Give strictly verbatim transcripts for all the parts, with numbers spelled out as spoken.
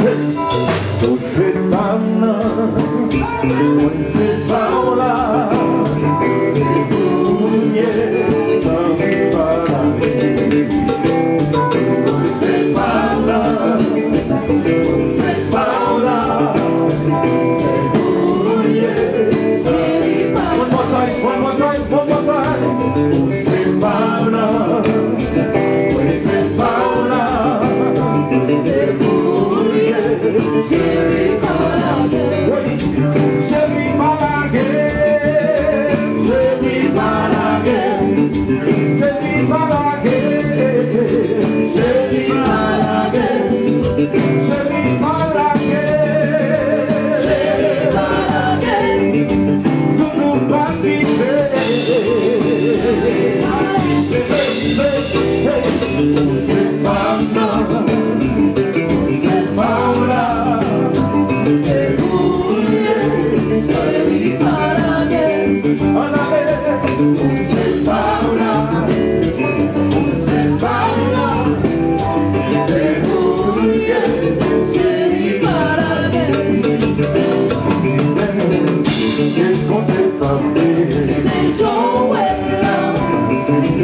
Ou se pa m nan, mwen se pa w la. Se pou m ye, tanpri pa lage. Ou se pa m nan, mwen se pa w la. Se pou m ye, tanpri pa lage. One more time, one more time, one more time. Ou se pa m nan. Mwen se pa w la, se pou w ye. Cheri pa lage. Wi, cheri pa lage. Cheri pa lage. Cheri pa lage. Cheri pa lage. Cheri pa lage. Cheri pa lage. Toutou pa kite. Ou se pa m nan, ou se pa w la, se pou w ye, cheri pa lage. Ann ale. Ou se pa w la, ou se pa m nan, se pou w ye, cheri pa lage. Sezon wè la. Sezon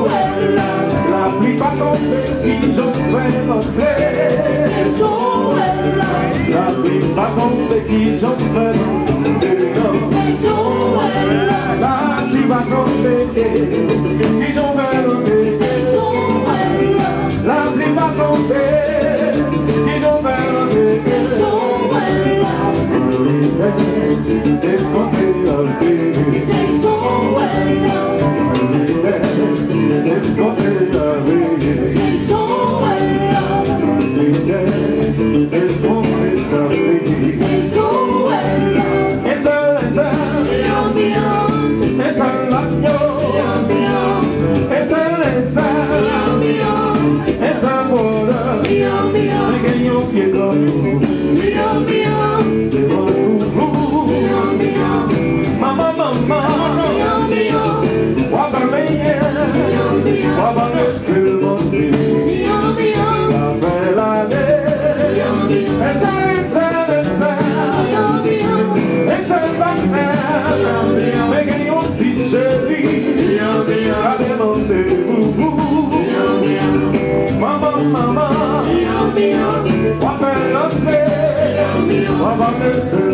wè la. Lapli pa tonbe, kijan fè antre? Sezon wè la. Lapli pa tonbe, kijan fè antre? Sezon wè la. Lapli pa tonbe, kijan fè antre? Sezon wè la. Lapli pa tonbe, kijan fè antre? Sezon wè la. Sezon wè la. Sezon wè la. Sezon wè la. Sezon wè la. Sezon wè la. Manman, manman, w ap al benyen, w ap al rete mande. Sa fè lane, e sa, e sa, e sa, e sa, e sa, e sa, men gen yon ti cheri, gade mande pou ou. Manman, manman, w ap fè rantre, w ap fè